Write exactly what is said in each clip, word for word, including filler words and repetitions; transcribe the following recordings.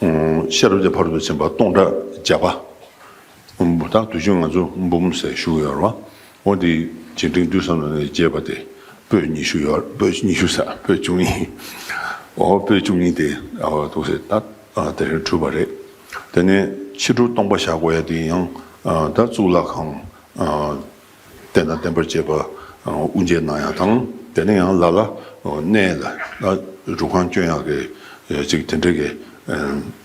ཤེས་རབ་ཀྱི་ཕ་རོལ་ཏུ་ཕྱིན་པ་སྟོང་ཕྲག་བརྒྱ་པ། ད་དུས་རྒྱུན་ང་ཚོ་འབུམ་ཟེར་ཞུ་གི་ཡོད་རེད་བ། འོ་དེ་རྗེས་དྲན་དུས་བསམ་ནས་རྒྱས་པ་དེ་པོད་ཉི་ཤུ་ཡོད། པོད་ཉི་ཤུ་ཟེར། པོད་བཅུ་གཉིས། འོ་པོད་བཅུ་གཉིས་དེ་འོ་འདུག་སེ་ད་དེ་རིང་གྲུབ་པ་རེད། དེ་ནས་ཕྱི་དྲོ་སྟོང་པ་བཞག་དགོས་ཡ་དེ་ཡང་ད་གཙུག་ལག་ཁང་། རྟེན་དང་བརྟེན་པར་བཅས་པ་དབུ་འབྱེད་གནང་ཡག་དང་། དེ་ནས་ཡང་ལ་ལ་གནས་ལ་སྒྲུབ་ཁང་སྐྱོན་ཡག་གི་ཅིག་དེ་འདྲ་གི་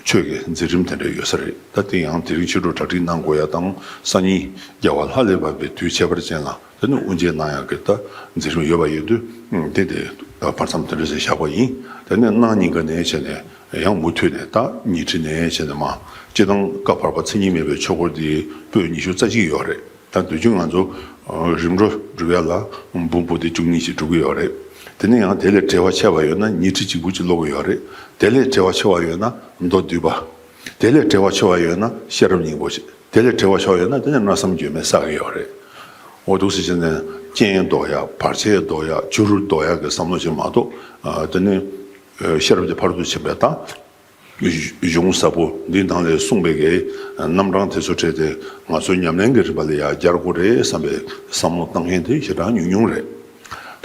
ཆོས་ཀྱི་མཛད་རིམ་དེ་འདྲ་ཡོད་ས་རེད། ད་དེ་ཡང་དེ་རིང་ཕྱི་དྲོ་གྲ་སྒྲིག་གནང་དགོས་ཡག་དང་། སང་ཉིན་རྒྱལ་བ་ལྷ་ལས་བབས་པའི་དུས་ཁྱད་པར་ཅན་ལ་དེ་ནས་དབུ་འབྱེད་གནང་ཡག་གི་ད་མཛད་རིམ་ཡོད་པ་ཡོད་དུས། དེ་དེ་བར་མཚམས་དེ་འདྲ་ཞིག་བཞག་པ་ཡིན། དེ་ནས་གནངས་ཉིན་ག་ནས་བྱས་ནས་ཡང་མུ་མཐུད་ནས་ད་ཉི་ཁྲི་ནས་བྱས་ནས་མ་སྤྱི་བཏང་བཀའ་བར་པ་མཚན་ཉིད་མེད་པའི་ཆོས་འཁོར་འདི་པོད་ཉི་ཤུ་རྩ་གཅིག་ཡོད་རེད། ད་དུས་རྒྱུན་ང་ཚོ་རིམ་གྲོ་སྒྲུབ་ཡ་ལ་འབུམ་པོ་ཏི་བཅུ་གཉིས་ཤིག་སྒྲུབ་ཀྱི་ཡོད་རེད། དེ་ནས་ཡང་དེ་ལས་བྲེལ་བ་ཆེ་བ་ཡོད་ན་ཉི་ཁྲི་གཅིག་པུ་ཅིག་ཀློག་གི་ཡོད་རེད། དེ་ལས་བྲེལ་བ་ཆེ་བ་ཡོད་ན་མདོ་སྡུད་པ། དེ་ལས་བྲེལ་བ་ཆེ་བ་ཡོད་ན་ཤེས་རབ་སྙིང་པོ་ཞིག་དེ་ལས་བྲེལ་བ་ཆེ་བ་ཡོད་ན་དེ་ནས་མནོ་བསམ་འགྱུར་མེད་བསགས་ཀྱི་ཡོད་རེད། འོ་འདུག་སེ་བྱས་ནས་རྐྱེན་ཟློག་ཡ། བར་ཆད་ཟློག་ཡ། བྱུ་རུ་ཟློག་ཡ་གི་བསམ་བློ་ཞིག་མ་གཏོགས། དེ་ནས་ཤེས་རབ་ཀྱི་ཕ་རོལ་ཏུ་ཕྱིན་པའི་ད། གཞུང་ཟབ་པོ་འདིའི་ནང་ལས་གསུངས་པའི་གི་རྣམ་གྲངས་དེ་ཚོ་ཁྲིད་དེ་ང་ཚོའི་ཉམས་ལེན་གྱི་རིམ་པ་ལ་ཡང་སྦྱར་དགོས་རེད་བསམ་པའི་བསམ་བློ་བཏང་མཁན་དེ་ཞེ་དྲག་ཉུང་ཉུང་རེད།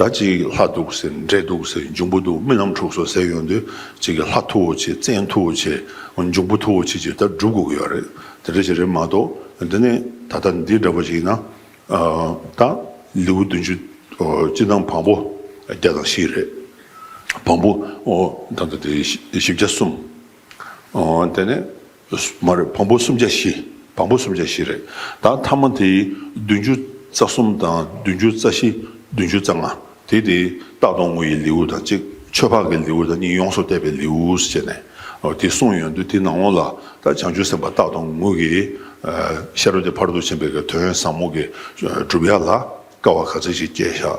ད་ཅིག་ལྷ་འདུག་ཟེར། འདྲེ་འདུག་ཟེར། འབྱུང་པོ་འདུག་རྨི་ལམ་འཁྲུགས་སོང་ཟེར་ཡོང་དུས་ཅིག་གི་ལྷ་མཐུ་བོ་ཆེ། བཙན་མཐུ་བོ་ཆེ། འབྱུང་པོ་མཐུ་བོ་ཆེ་ཅིག་ད་སྒྲུབ་དགོས་ཀྱི་ཡོད་རེད། དེ་འདྲ་ཞིག་རེད་མ་གཏོགས། འདི་ནས་ད་ལྟ་འདི་འདྲ་པོ་ཞིག་ཡིན་ན། ད་ལེའུ་བདུན་ཅུ། སྤྱི་དང་བམ་པོ་བརྒྱ་དང་བཞི་རེད། བམ་པོ་ད་ལྟ་དེ་བཞི་བརྒྱ་གསུམ། དེ་ནས་མ་རེད། བམ་པོ་སུམ་བརྒྱ་བཞི། བམ་པོ་སུམ་བརྒྱ་བཞི་རེད། ད་མཐའ་མ་དེ་བདུན་ཅུ་རྩ་གསུམ་དང་བདུན་ཅུ་རྩ་བཞི། བདུན་ཅུ་རྩ་ལྔ། དེ་དེ་རྟག་ཏུ་ངུ་ཡི་ལེའུ་དང་གཅིག་ཆོས་འཕགས་ཀྱི་ལེའུ་དང་གཉིས། ཡོངས་སུ་གཏད་པའི་ལེའུ་ཟེར་ནས་དེ་གསུངས་ཡོང་དུས། དེ་ནང་ལོགས་ལ་ད་བྱང་ཆུབ་སེམས་དཔའ་རྟག་ཏུ་ངུ་གི་ཤེས་རབ་ཀྱི་ཕ་རོལ་ཏུ་ཕྱིན་པའི་གི་དོན་ཟབ་མོ་གི་སྒྲུབ་ཡ་ལ་དཀའ་བ་ག་ཚོད་ཞིག་སྤྱད་བཞག་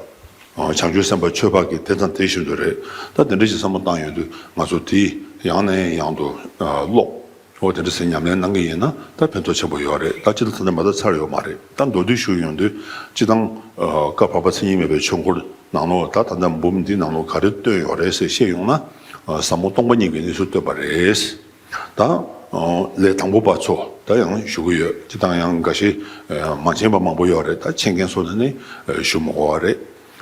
བྱང་ཆུབ་སེམས་དཔའ་ཆོས་འཕགས་ཀྱི་དེ་དང་དེ་བཞིན་དུ་རེད། ད་དེ་འདྲ་ཞིག་བསམ་བློ་བཏང་ཡོང་དུས་ང་ཚོ་དེ་ཡང་ནས་ཡང་དུ་ཀློག་འོ་དེ་འདྲ་ཟེར་ཉམས་ལེན་གནང་གི་ཡིན་ན་ད་ཕན་ཐོགས་ཆེན་པོ་ཡོད་རེད། ད་སྤྱི་ལ་ད་ལྟ་མ་ད་ཚར་ཡོད་མ་རེད། ད་མདོར་བསྡུས་ཞུ་ཡོང་དུས་སྤྱི་བཏང་བཀའ་བར་པ་མཚན་ཉིད་མེད་པའི་ཆོས་འཁོར་ནང་ལོགས་ད་ད་ལྟ་འབུམ་འདི་ནང་ལོགས་ག་རེ་བཏོན་ཡོད་རེད་ཟེར་བཤད་ཡོང་ན། ཟབ་མོ་སྟོང་པ་ཉིད་ཀྱི་གནས་ཚུལ་བཏོན་པ་རེད། ད་ལས་དང་པོ་པ་ཚོ་ད་ཡང་ཞུ་གི་ཡོད། སྤྱི་བཏང་ཡང་འགའ་ཤས་མ་མཁྱེན་པ་མང་པོ་ཡོད་རེད། ད་མཁྱེན་མཁན་ཚོ་ནི་ཞུ་མི་དགོས་པ་རེད།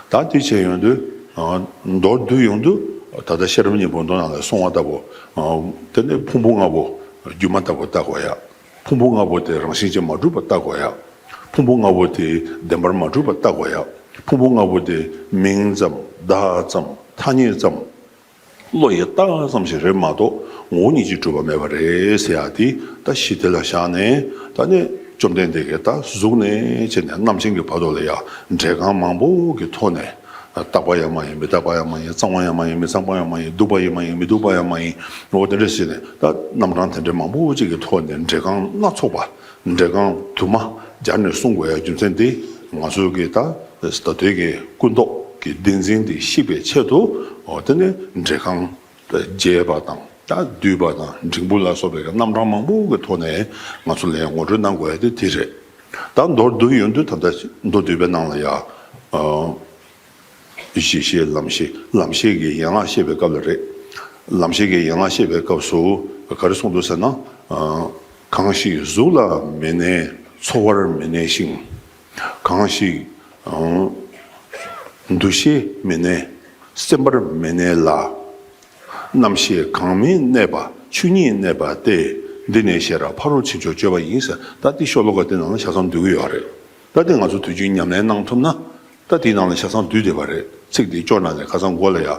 ད་དེ་བྱས་ཡོང་དུས། མདོར་བསྡུས་ཡོང་དུས་ད་ལྟ་ཤེས་རབ་སྙིང་པོ་མདོ་ནང་ལ་གསུངས་པ་ལྟ་བུ། དེ་ནས་ཕུང་པོ་ལྔ་པོ་སྒྱུ་མ་ལྟ་བུ་ལྟ་དགོས་ཡ། ཕུང་པོ་ལྔ་པོ་དེ་རང་བཞིན་གྱིས་མ་གྲུབ་པ་ལྟ་དགོས་ཡ། ཕུང་པོ་ལྔ་པོ་དེ་བདེན་པར་མ་གྲུབ་པ་ལྟ་དགོས་ཡ། ཕུང་པོ་ལྔ་པོ་དེ་མིང་ཙམ་བརྡ་ཙམ་ཐ་སྙད་ཙམ། བློ་ཡིས་བཏགས་ཙམ་ཞིག་རེད་མ་གཏོགས་ངོ་བོ་ཉིད་ཀྱིས་གྲུབ་པ་མེད་པ་རེད་ཟེར་ཡ་དེ་ད་གཞི་དེ་ལ་བཞག་ནས། ད་ནི་བཅོམ་ལྡན་འདས་ཀྱིས་ད་གཟུགས་ནས་བྱས་ནས་རྣམ་མཁྱེན་གྱི་བར་དུ་ལ་ཡ་འགྲེལ་རྐང་མང་པོ་གི་ཐོག་ནས། རྟག་པ་ཡང་མ་ཡིན། མི་རྟག་པ་ཡང་མ་ཡིན། གཙང་བ་ཡང་མ་ཡིན། མི་གཙང་བ་ཡང་མ་ཡིན། སྡུག་པ་ཡང་མ་ཡིན། མི་སྡུག་པ་ཡང་མ་ཡིན། འོ་དེ་འདྲ་ཞིག་ནས་ད་རྣམ་གྲངས་དེ་འདྲའི་མང་པོ་ཅིག་གི་ཐོག་ནས་འགྲེལ་རྐང་སྣ་ཚོགས་པ། འགྲེལ་རྐང་དུ་མ་སྦྱར་ནས་གསུང་དགོས་ཡ་རྒྱུ་མཚན་དེ་ང་ཚོ་གི་ད་ད་ལྟའི་གི་ཀུན་རྟོག་གི་བདེན་འཛིན་དེ་བཤིག་པའི་ཆེད་དུ། འོ་དེ་ནས་འགྲེལ་རྐང་རྒྱས་པ་དང་ད་བསྡུས་པ་དང་འབྲིང་པོ་ལ་སོགས་པའི་རྣམ་གྲངས་མང་པོ་གི་ཐོག་ནས་ང་ཚོ་ལ་ངོ་སྤྲོད་གནང་དགོས་ཡ་དེ་དེ་རེད། ད་མདོར་བསྡུས་ཡོང་དུས་ད་ལྟ་མདོ་སྡུད་པའི་ནང་ལ་ཡ། གཞི་ཤེས་ལམ་ཤེས། ལམ་ཤེས་ཀྱི་ཡན་ལག་བཤད་པའི་སྐབས་ལ་རེད། ལམ་ཤེས་ཀྱི་ཡན་ལག་བཤད་པའི་སྐབས་སུ་ག་རེ་གསུངས་འདུག་ཟེར་ན། གང་ཞིག་གཟུགས་ལ་མི་གནས་ཚོར་བར་མི་གནས་ཤིང་། གང་ཞིག་འདུ་ཤེས་མི་གནས་སེམས་པར་མི་གནས་ལ། རྣམ་ཤེས་གང་མི་གནས་པ་ཆོས་ཉིད་གནས་པ་སྟེ། འདི་ནི་ཤེས་རབ་ཕ་རོལ་ཕྱིན་མཆོག་སྤྱོད་པ་ཡིན་ཟེར། ད་འདི་ཤོ་ལོ་ཀ་འདི་ནང་ལ་ཆ་ཚང་འདུས་ཀྱི་ཡོད་རེད། ད་འདི་ང་ཚོ་དུས་རྒྱུན་ཉམས་ལེན་གནང་ཐུབ་ན། ད་དེའི་ནང་ལ་ཆ་ཚང་འདུས་བསྡད་པ་རེད། ཚིག་དེ་སྐྱོར་ནང་ལ་ཁ་སང་འགོ་ལ་ཡ་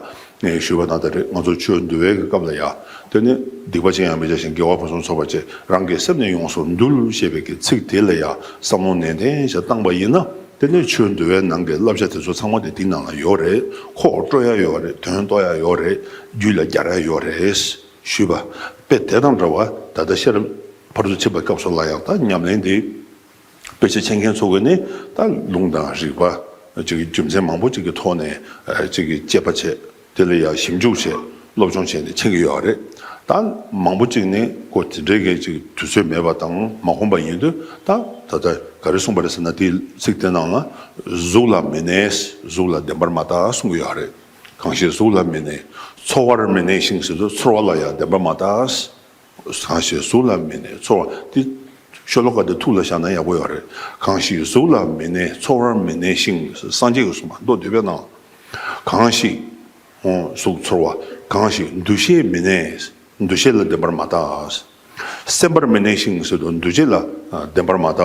ངས་ཞུས་པ་དང་། ད་རེས་ང་ཚོ་ཆོས་འདུལ་བའི་གི་སྐབས་ལ་ཡ། དེ་ནི་སྡིག་པ་ཅི་ཡང་མི་བྱ་ཞིང་། དགེ་བ་ཕུན་སུམ་ཚོགས་པར་སྤྱད། རང་གི་སེམས་ནི་ཡོངས་སུ་འདུལ་ཞེས་པའི་གི་ཚིག་དེ་ལ་ཡ་བསམ་བློ་ནན་ཏན་ཞིག་བཏང་པ་ཡིན་ན། དེ་ནི་ཆོས་འདུལ་བའི་ནང་གི་བསླབ་བྱ་དེ་ཚོ་ཚང་མ་དེ་དེའི་ནང་ལ་ཡོད་རེད། ཁོག་སྤྲོད་ཡ་ཡོད་རེད། དོན་རྟོགས་ཡ་ཡོད་རེད། རྒྱུད་ལ་སྦྱར་ཡ་ཡོད་རེད་ཞུས་པ། དཔེ་དེ་དང་འདྲ་བ་ད་ལྟ་ཤེས་རབ་ཕ་རོལ་ཏུ་ཕྱིན་པའི་སྐབས་སུ་ལ་ཡང་ད་ཉམས་ལེན་དེ། དཔེ་ཆ་མཁྱེན་མཁན་ཚོ་གིས་ནི་ད་ལུང་དང་རིགས་པ་ཅིག་གི་རྒྱུ་མཚན་མང་པོ་ཅིག་གི་ཐོག་ནས་ཅིག་གི་དཔྱད་པ་བྱས། དེ་ལ་ཡང་ཞིབ་འཇུག་བྱས། སློབ་སྦྱོང་བྱས་ནས་མཁྱེན་གྱི་ཡོད་རེད། ད་མང་པོ་ཅིག་ནི་ཁོ་དེ་འདྲའི་གི་ཅིག་དུས་ཚོད་མེད་པ་དང་མ་ཁོམ་པ་ཡིན་དུས། ད་ད་ལྟ་ག་རེ་གསུངས་པ་རེད་ཟེར་ན། དེའི་ཚིག་དེ་ནང་ལ་གཟུགས་ལ་མི་གནས། གཟུགས་ལ་བདེན་པར་མ་ལྟ་གསུང་གི་ཡོད་རེད། གང་ཞིག་གཟུགས་ལ་མི་གནས་ཚོར་བར་མི་གནས་ཤིང་ཟེར་དུས་ཚོར་བ་ལ་ཡང་བདེན་པར་མ་ལྟ། གང་ཞིག་གཟུགས་ལ་མི་གནས་ཚོར་བ་འདི། ཤོ་ལོ་ཀ་འདི་ཐུགས་ལ་བཞག་ན་ཡག་པོ་ཡོད་རེད། གང་ཞིག་གཟུགས་ལ་མི་གནས་ཚོར་བར་མི་གནས་ཤིང་། སངས་རྒྱས་ཀྱིས་གསུངས་པ་མདོ་སྡུད་པའི་ནང་། གང་ཞིག་གཟུགས་ཚོར་བ། གང་ཞིག་འདུ་ཤེས་མི་གནས། འདུ་ཤེས་ལ་བདེན་པར་མ་ལྟ། སེམས་པར་མི་གནས་ཤིང་ཟེར་དུས་འདུ་བྱེད་ལ་བདེན་པར་མ་ལྟ།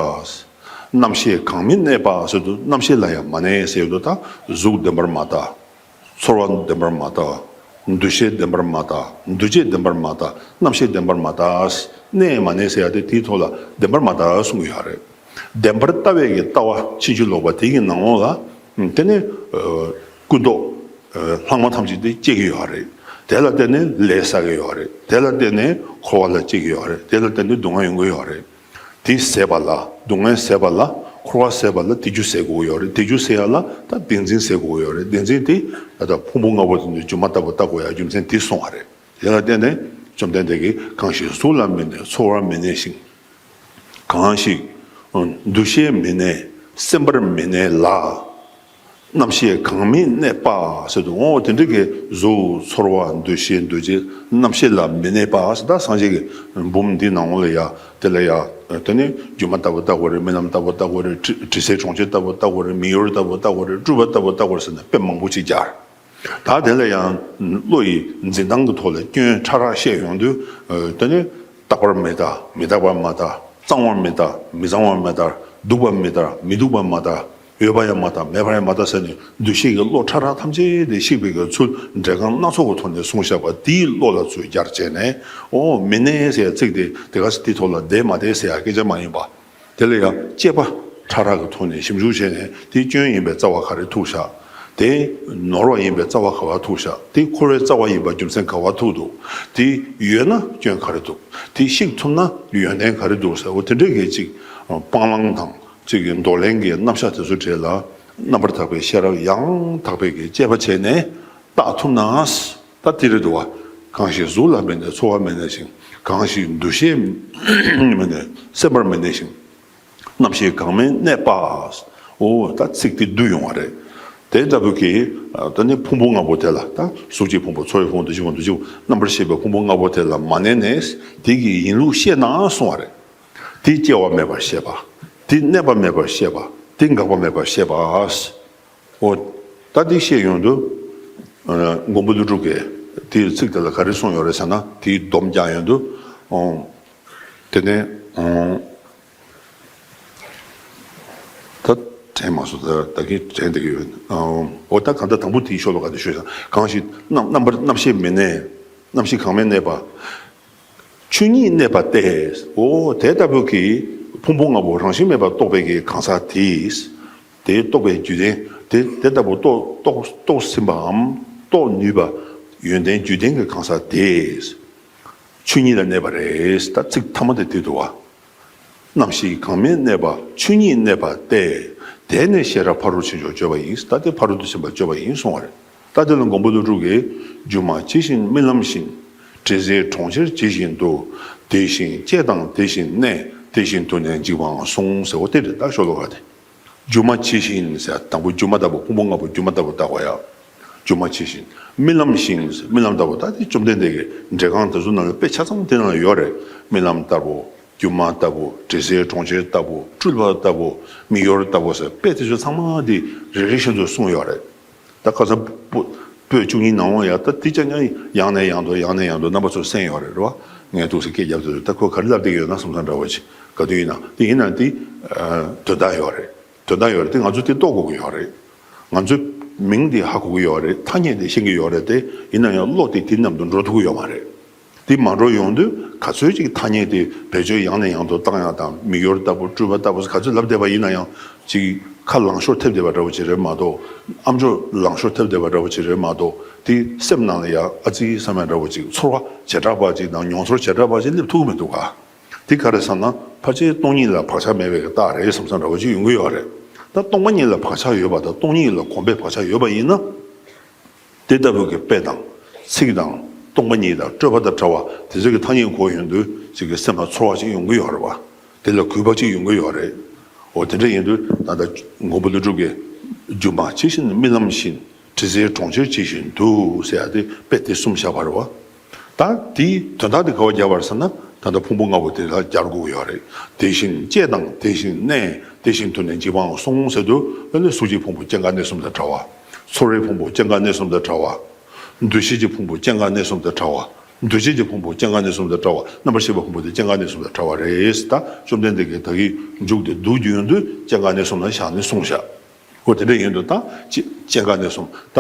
རྣམ་ཤེས་གང་མི་གནས་པ་ཟེར་དུས་རྣམ་ཤེས་ལ་ཡང་མ་གནས་ཟེར་དུས་ད་གཟུགས་བདེན་པར་མ་ལྟ། ཚོར་བ་བདེན་པར་མ་ལྟ། འདུ་ཤེས་བདེན་པར་མ་ལྟ། འདུ་བྱེད་བདེན་པར་མ་ལྟ། རྣམ་ཤེས་བདེན་པར་མ་ལྟ། གནས་མ་གནས་ཟེར་ཡ་དེ་དེའི་ཐོག་ལ་བདེན་པར་མ་ལྟ་གསུང་གི་ཡོད་རེད། བདེན་པར་ལྟ་བའི་གི་ལྟ་བ་ཕྱིན་ཅི་ལོག་པ་དེ་གི་ནང་ལོགས་ལ་དེ་ནི་ཀུན་རྟོག་ལྷག་མ་ཐམས་ཅད་དེ་སྐྱེ་གི་ཡོད་རེད། དེ་ལ་བརྟེན་ནས་ལས་བསགས་ཀྱི་ཡོད་རེད། དེ་ལ་བརྟེན་ནས་འཁོར་བ་ལ་སྐྱེ་གི་ཡོད་རེད། དེ་ལ་བརྟེན་ནས་སྡུག་བསྔལ་ཡོང་གི་ཡོད་རེད། དེ་ཟད་པ་ལ་སྡུག་བསྔལ་ཟད་པ་ལ་འཁོར་བ་ཟད་པ་ལ་དེ་རྒྱུ་ཟད་དགོས་ཀྱི་ཡོད་རེད། དེ་རྒྱུ་ཟད་ཡ་ལ་ད་བདེན་འཛིན་ཟད་དགོས་ཀྱི་ཡོད་རེད། བདེན་འཛིན་དེ་ད་ལྟ་ཕུང་པོ་ལྔ་པོ་དེ་ཚོ་སྒྱུ་མ་ལྟ་བུ་ལྟ་དགོས་ཡ་རྒྱུ་མཚན་དེ་གསུངས་པ་རེད། དེ་ལ་བརྟེན་ནས་བཅོམ་ལྡན་འདས་ཀྱིས་གང་ཞིག་གཟུགས་ལ་མི་གནས་ཚོར་བར་མི་གནས་ཤིང་། གང་ཞིག་འདུ་ཤེས་མི་གནས་སེམས་པར་མི་གནས་ལ། རྣམ་ཤེས་གང་མི་གནས་པ་ཟེར་དུས་འོ་དེ་འདྲ་གི་གཟུགས་ཚོར་བ་འདུ་ཤེས་འདུ་བྱེད་རྣམ་ཤེས་ལ་མི་གནས་པ་ཟེར། ད་སངས་རྒྱས་ཀྱི་འབུམ་འདི་ནང་ལ་ཡ་དེ་ལ་ཡ་དེ་ནི་སྒྱུ་མ་ལྟ་བུ་ལྟ་དགོས་རེད། རྨི་ལམ་ལྟ་བུ་ལྟ་དགོས་རེད། དྲི་དྲི་ཟའི་གྲོང་ཁྱེར་ལྟ་བུ་ལྟ་དགོས་རེད། མིག་ཡོར་ལྟ་བུ་ལྟ་དགོས་རེད། སྤྲུལ་པ་ལྟ་བུ་ལྟ་དགོས་རེད་ཟེར་ནས་དཔེ་མང་པོ་ཅིག་སྦྱར། ད་དེ་ལ་ཡང་བློ་ཡི་འཛིན་སྟངས་ཀྱི་ཐོག་ལ་སྐྱོན་ཕྲ་རགས་བཤད་ཡོང་དུས། དེ་ནི་རྟག་པར་མི་ལྟ། མི་རྟག་པར་མ་ལྟ། གཙང་བར་མི་ལྟ། མི་གཙང་བར་མི་ལྟ། སྡུག་པར་མི་ལྟ། མི་སྡུག་པར་མ་ལྟ། ཡོད་པ་ཡང་མ་ལྟ། མེད་པར་ཡང་མ་ལྟ་ཟེར་ནས་འདུ་ཤེས་ཀྱི་བློ་ཕྲ་རགས་ཐམས་ཅད་དེ་བཤིག་པའི་གི་ཚུལ་འགྲེལ་ཁང་སྣ་ཚོགས་ཀྱི་ཐོག་ནས་གསུངས་བཞག་པ་དེའི་བློ་ལ་ཚུར་སྦྱར་བྱས་ནས། འོ་མི་གནས་ཟེར་ཡ་ཚིག་དེ་དེ་ག་ས་དེའི་ཐོག་ལ་བསྡད་མ་བསྡད་ཟེར་ཡ་སྐད་ཆ་མ་ཡིན་པ། དེ་ལ་ཡང་དཔྱད་པ་ཕྲ་རགས་ཀྱི་ཐོག་ནས་ཞིབ་འཇུག་བྱས་ནས་དེ་སྐྱོན་ཡིན་པའི་རྩ་བ་ག་རེ་ཐུག་བཞག་དེ་ནོར་བ་ཡིན་པའི་རྩ་བ་ག་བ་ཐུག་བཞག་དེ་འཁོར་བའི་རྩ་བ་ཡིན་པ་རྒྱུ་མཚན་ག་བ་ཐུག་འདུག་དེ་ཡོད་ན་སྐྱོན་ག་རེ་འདུག་དེ་བཤིག་ཐུབ་ན་ཡོན་ཏན་ག་རེ་འདུག་ཟེར། འོ་དེ་འདྲའི་གི་ཅིག་སྤང་བླང་དང་ཅིག་གི་འདོར་ལེན་གྱི་རྣམ་གཞག་དེ་ཚོ་གྲས་ལ་རྣམ་པར་དག་པའི་ཤེས་རབ་ཡང་དག་པའི་གི་དཔྱད་པ་བྱས་ནས་བརྟག་ཐུབ་ན། ད་དེ་རེད་འདུག་བ། གང་ཞིག་གཟུགས་ལ་མི་གནས་ཚོར་བར་མི་གནས་ཤིང་། གང་ཞིག་འདུ་ཤེས་མི་གནས་སེམས་པར་མི་གནས་ཤིང་། རྣམ་ཤེས་གང་མི་གནས་པ། འོ་ད་ཚིག་དེ་བསྡུས་ཡོང་བ་རེད། དེ་ལྟ་བུ་གི་ད་ནི་ཕུང་པོ་ལྔ་པོ་དེ་ལ་ད་གཟུགས་ཀྱི་ཕུང་པོ་ཚོར་བའི་ཕུང་པོ་འདུ་ཤེས་ཕུང་པོ་འདུ་བྱེད་རྣམ་པར་ཤེས་པའི་ཕུང་པོ་ལྔ་པོ་དེ་ལ་མ་གནས་ནས་དེ་གི་ཡིན་ལུགས་ཤེས་ན་གསུང་བ་རེད། དེ་སྐྱེ་བ་མེད་པར་ཤེས་པ། དེ་གནས་པ་མེད་པར་ཤེས་པ། དེ་འགག་པ་མེད་པར་ཤེས་པ། འོ། ད་འདི་བཤད་ཡོང་དུས། ཨ། མགོན་པོ་ཀླུ་སྒྲུབ་ཀྱིས་དེའི་ཚིག་དེ་ལ་ག་རེ་གསུངས་ཡོད་རེད་ཟེར་ན་དེའི་སྡོམ་རྒྱག་ཡོང་དུས། ཨོ། དེ་ནས། ཨོ། ད་དྲན་མ་སོང་། ད་ད་གིན་དྲན་བསྡད་ཀྱི་ཡོད། ཨོ། ད་གང་ལྟར་དང་པོ་དེའི་ཤོ་ལོ་ཀ་དེ་ཤོད་ཤག་གང་ཞིག་རྣམ་རྣམ་པར་རྣམ་ཤེས་མི་གནས། རྣམ་ཤེས་གང་མི་གནས་པ། ཆོས་ཉིད་གནས་པ་སྟེ། འོ་དེ་ལྟ་བུ་གི་ཕུང་པོ་ལྔ་པོ་རང་བཞིན་མེད་པར་རྟོགས་པའི་གི་གང་ཟག་དེས། དེ་རྟོགས་པའི་རྒྱུད་ལྡན་དེ་དེ་ལྟ་བུ་རྟོགས་རྟོགས་རྟོགས་ཟིན་པའམ་རྟོགས་ནུས་པ་ཡོན་ཏན་རྒྱུད་ལྡན་གྱི་གང་ཟག་དེས། ཆོས་ཉིད་ལ་གནས་པ་རེད། ད་ཚིག་ཐ་མ་དེ་དེ་འདུག་བ། རྣམ་ཤེས་གང་མི་གནས་པ་ཆོས་ཉིད་གནས་པ་སྟེ། དེ་ནི་ཤེས་རབ་ཕ་རོལ་ཕྱིན་མཆོག་སྤྱོད་པ་ཡིན། ད་དེ་ཕ་རོལ་ཏུ་ཕྱིན་པ་སྤྱོད་པ་ཡིན་གསུང་བ་རེད། ད་དེ་ལ་མགོན་པོ་ཀླུ་སྒྲུབ་ཀྱིས། སྒྱུ་མ་ཇི་བཞིན་རྨི་ལམ་བཞིན། དྲི་ཟའི་གྲོང་ཁྱེར་ཇི་བཞིན་དུ། དེ་བཞིན་སྐྱེ་དང་དེ་བཞིན་གནས། དེ་བཞིན་དུ་ནི་འཇིག་པའང་གསུངས་ཟེར། འོ་དེ་རེད། ད་ཤོ་ལོ་ཀ་དེ། སྒྱུ་མ་ཇི་བཞིན་ཟེར། དང་པོ་སྒྱུ་མ་ལྟ་བུ། ཕུང་པོ་ལྔ་པོ་སྒྱུ་མ་ལྟ་བུ་བལྟ་དགོས་ཡ། སྒྱུ་མ་ཇི་བཞིན། རྨི་ལམ་བཞིན་ཟེར། རྨི་ལམ་ལྟ་བུ། ད་དེ་བཅོམ་ལྡན་འདས་ཀྱི་འགྲེལ་ཁང་དེ་ཚོ་ནང་ལ་དཔེ་ཆ་ཚང་དེ་ནང་ལ་ཡོད་རེད། རྨི་ལམ་ལྟ་བུ། སྒྱུ་མ་ལྟ་བུ། དྲི་ཟའི་གྲོང་ཁྱེར་ལྟ་བུ། སྤྲུལ་པ་ལྟ་བུ། མིག་ཡོར་ལྟ་བུ་ཟེར། དཔེ་དེ་ཚོ་ཚང་མ་དེ་རེ་རེ་བཞིན་དུ་གསུངས་ཡོད་རེད། ད་ཁ་སང་པོ་པོད་བཅུ་གཉིས་ནང་ལ་ཡ། ད་དེ་ཅག་ཉག་ཡང་ནས་ཡང་དུ་ཡང་ནས་ཡང་དུ་རྣམ་པ་ཚོ་གསན་ཡོད་རེད། རེད་བ། ངས་འདུག་སེ་སྐད་རྒྱབ་དུས། ད་ཁོས་ག་རེ་ལབ་བསྡད་ཀྱི་ཡོད་ན་བསམ་བསམ་འདྲ་བོ་ཅིག་ག་དུས་ཡིན་ན་དེ་ཡིན་ན་དེ། ཨ། དོན་དག་ཡོད་རེད། དོན་དག་ཡོད་རེད། དེ་ང་ཚོས་དེ་རྟོགས་དགོས་ཀྱི་ཡོད་རེད། ང་ཚོས་མིང་དེ་ཧ་གོ་གི་ཡོད་རེད། ཐ་སྙད་དེ་ཤེས་ཀྱི་ཡོད་རེད་དེ། ཡིན་ན་ཡང་བློ་དེ་དེ་མཉམ་དུ་འགྲོ་ཐུབ་ཀྱི་ཡོད་མ་རེད། དེ་མ་འགྲོ་ཡོང་དུས་ག་ཚོད་ཅིག་ཐ་སྙད་དེ་བེད་སྤྱོད་ཡང་ནས་ཡང་དུ་བཏང་ཡག་དང་། མིག་ཡོར་ལྟ་བུ། སྤྲུལ་པ་ལྟ་བུ་ཟེར་ག་ཚོད་ལབ་བསྡད་པ་ཡིན་ན་ཡང་ཅིག་ཁ་ལང་ཤོར་ཐེབས་བསྡད་པ་འདྲ་བོ་ཅིག་རེད་མ་གཏོགས། ཨམ་ཅོག་ལང་ཤོར་ཐེབས་བསྡད་པ་འདྲ་བོ་ཅིག་རེད་མ་གཏོགས། དེ་སེམས་ནང་ལ་ཡ་ཨ་ཙི་བསམ་ཡག་འདྲ་བོ་ཅིག་ཚོར་བ་བྱེ་བྲག་པ་ཅིག་དང་མྱོང་ཚོར་བྱེ་བྲག་པ་ཅིག་སླེབས་ཐུབ་ཀྱི་མི་འདུག་ག་དེ་ག་རེ་བསམ་ན་ཕལ་ཆེར་སྟོང་ཉིད་ལ་བག་ཆགས་མེད་པའི་རྟགས་རེད་བསམ་བསམ་འདྲ་བོ་ཅིག་ཡོང་གི་ཡོད་རེད། ད་སྟོང་པ་ཉིད་ལ་བག་ཆགས་ཡོད་པ་དང་སྟོང་ཉིད་ལ་གོམས་པའི་བག་ཆགས་ཡོད་པ་ཡིན་ན། དེ་ལྟ་བུ་གི་དཔེ་དང་ཚིག་དང་སྟོང་པ་ཉིད་དང་སྤྲོས་པ་དང་བྲལ་བ་དེ་ཚོ་གི་ཐ་སྙད་གོ་ཡོང་དུས་ཅིག་གི་སེམས་ལ་ཚོར་བ་ཅིག་ཡོང་གི་ཡོད་རེད་བ། དེ་ལ་གུས་པ་ཅིག་ཡོང་གི་ཡོད་རེད། འོ་དེ་འདྲ་ཡིན་དུས་ད་ལྟ་མགོན་པོ་ཀླུ་སྒྲུབ་ཀྱིས་སྒྱུ་མ་ཇི་བཞིན་རྨི་ལམ་བཞིན། དྲི་ཟའི་གྲོང་ཁྱེར་ཇི་བཞིན་དུ་ཟེར་ཡ་དེ་དཔེ་དེ་གསུངས་བཞག་པ་རེད་བ། ད་དེའི་དོན་དག་དེ་ག་བ་སྦྱར་བ་རེད་ཟེར་ན། ད་ལྟ་ཕུང་པོ་ལྔ་པོ་དེ་ལ་སྦྱར་དགོས་ཀྱི་ཡོད་རེད། དེ་བཞིན་སྐྱེ་དང་དེ་བཞིན་གནས་དེ་བཞིན་དུ་ནི་འཇིག་པའང་གསུངས་ཟེར་དུས། ཨ་ནི་གཟུགས་ཀྱི་ཕུང་པོ་སྐྱེ་འགག་གནས་གསུམ་དང་བྲལ་བ། ཚོར་བའི་ཕུང་པོ་སྐྱེ་འགག་གནས་གསུམ་དང་བྲལ་བ། འདུ་ཤེས་ཀྱི་ཕུང་པོ་སྐྱེ་འགག་གནས་གསུམ་དང་བྲལ་བ། འདུ་བྱེད་ཀྱི་ཕུང་པོ་སྐྱེ་འགག་གནས་གསུམ་དང་བྲལ་བ། རྣམ་པར་ཤེས་པའི་ཕུང་པོ་དེ་སྐྱེ་འགག་གནས་གསུམ་དང་བྲལ་བ་རེད། ད་བཅོམ་ལྡན་འདས་ཀྱིས་ད་གིན་མཇུག་དེ་བསྡུ་རྒྱུ་ཡོང་དུས་སྐྱེ་འགག་གནས་གསུམ་ལ་བཞག་ནས་གསུངས་བཞག་འོ་དེ་འདྲ་ཡིན་དུས་ད་སྐྱེ་སྐྱེ་འགག་གནས་གསུམ། ད་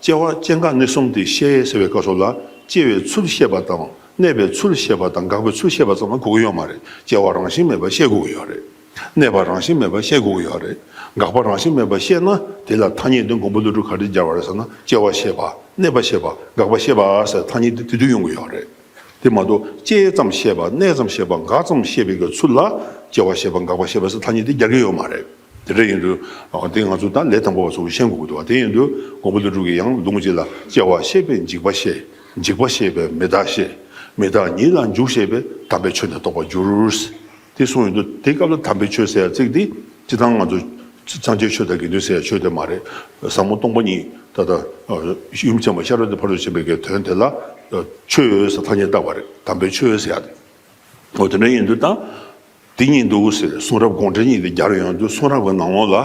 སྐྱེ་བ་སྐྱེ་འགག་གནས་གསུམ་དེ་བཤད་ཟེར་བའི་སྐབས་སུ་ལ། སྐྱེ་བའི་ཚུལ་བཤད་པ་དང་། གནས་པའི་ཚུལ་བཤད་པ་དང་། འགག་པའི་ཚུལ་བཤད་པ་ཙམ་ལ་གོ་གི་ཡོད་མ་རེད། སྐྱེ་བ་རང་བཞིན་མེད་པ་བཤད་དགོས་ཀྱི་ཡོད་རེད། གནས་པ་རང་བཞིན་མེད་པ་བཤད་དགོས་ཀྱི་ཡོད་རེད། འགག་པ་རང་བཞིན་མེད་པ་བཤད་ན་དེ་ལ་ཐ་སྙད་དེ་མགོན་པོ་ཀླུ་སྒྲུབ་ག་རེ་སྦྱར་བ་རེད་ཟེར་ན། སྐྱེ་བ་བཤད་པ། གནས་པ་བཤད་པ། འགག་པ་བཤད་པ་ཟེར་ཐ་སྙད་དེ་དེ་དུས་ཡོང་གི་ཡོད་རེད། དེ་མ་གཏོགས་སྐྱེ་ཙམ་བཤད་པ། གནས་ཙམ་བཤད་པ། འགག་ཙམ་བཤད་པའི་གི་ཚུལ་ལ་སྐྱེ་བ་བཤད་པ། འགག་པ་བཤད་པ་ཟེར་ཐ་སྙད་དེ་སྦྱར་གྱི་ཡོད་མ་རེད། དེ་འདྲ་ཡིན་དུས་ཨ་དེ་ང་ཚོ་ད་ལས་དང་པོ་བ་ཚོ་ཤེས་དགོས་ཀྱི་འདུག་བ། དེ་ཡིན་དུས་མགོན་པོ་ཀླུ་སྒྲུབ་ཀྱིས་ཡང་ལུང་གཅིག་ལ། སྐྱེ་བ་བཤད་པས་འཇིག་པ་བཤད། འཇིག་པ་བཤད་པས་མི་རྟག་བཤད། མི་རྟག་ཉིད་ལ་འཇུག་བཤད་པས། དམ་པའི་ཆོས་ནི་རྟོགས་པར་འགྱུར། དེ་གསུངས་ཡོང་དུས་དེ་སྐབས་ལ་དམ་པའི་ཆོས་ཟེར་ཡ་ཚིག་འདི་སྤྱིར་བཏང་ང་ཚོ་སངས་རྒྱས་ཆོས་དང་དགེ་འདུན་ཟེར་ཡ་ཆོས་དེ་མ་རེད། ཟབ་མོ་སྟོང་པ་ཉིད། ད་ལྟ་ཡུམ་ཆེན་མོ་ཤེས་རབ་ཀྱི་ཕ་རོལ་ཏུ་ཕྱིན་པའི་གི་དོན་དེ་ལ་ཆོས་ཟེར་ཐ་སྙད་བཏགས་པ་རེད། དམ་པའི་ཆོས་ཟེར་ཡ་དེ། འོ་དེ་འདྲ་ཡིན་དུས་ད་དེ་གཉིས་འདུག་ཟེར་གསུང་རབ་དགོངས་འགྲེལ་གཉིས་དེ་སྦྱར་ཡོང་དུས། གསུང་རབ་ཀྱི་ནང་ལོགས་ལ་